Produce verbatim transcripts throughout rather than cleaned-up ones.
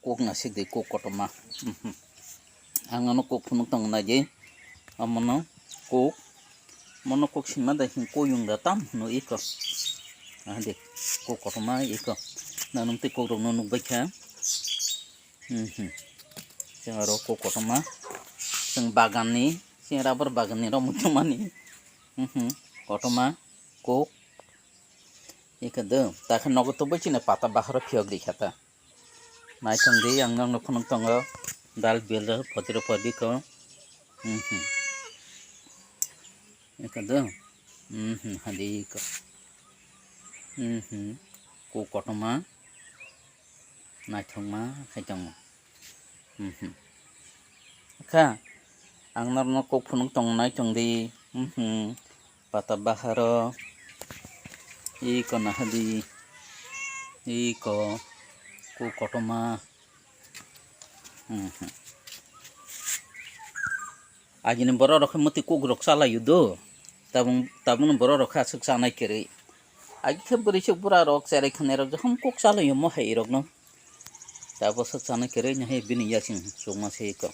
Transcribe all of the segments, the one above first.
Kok nasik di, kok kotorma. Mhm. Ang ano kok phunuk tong nai di. Amono kok. Mono kok sima da hin koyung da tam hino iko. Ah, di. Kok kotorma iko. Nanung tei kok rok no nuk bai kha. Mhm. Chwng aro kok kotorma. Chwng bagan ni, chwng rubber bagan ni rok muchung mani. Mhm. Kotorma, kok. Iko do. Ta khe nogo to bai chini pata bahar o phiyok di kha ta. Naithok di, ang nokno phunuk tongo. Dal bel rok, poti rok, poti ko. Mhm. Iko do. Mhm, hadi iko. Mhm. Kok kotorma. Naithokma khai tongo. Mhm. Kha, ang norokno kok phunuk tongo, naithok di. Mhm. Pata bahar o. Iko nahadi. Iko. Kok kotorma. Mhm. Agini borok rok khe mwtwi kok rok chalaio do. Tabung, tabukni borok rok khe aswk chanai kwrwi. Agi khe bwrwi se bura rok cherai khwnai rok jokhon kok chalaio mo hai rok no. Tabuk swk chanai kwrwi no hai bini yaching chukma se iko.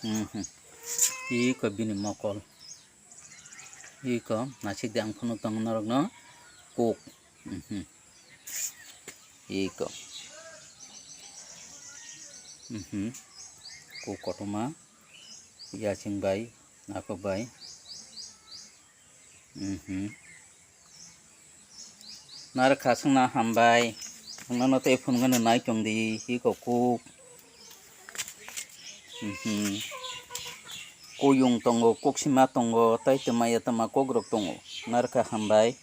Mhm. Iko bini mokol. Iko nasik de ang phunuk tongo norok no kok. Mhm. Iko. Mhm. Kok kotorma. Yaching bai, naphok bai. Mhm. Narwkha swngna hambai. Ang nono tei phunukgano nai tong di, iko kok. Mhm. Koyung tongo, koksima tongo, tei twma ya twma kok rok tongo. Narwkha hambai.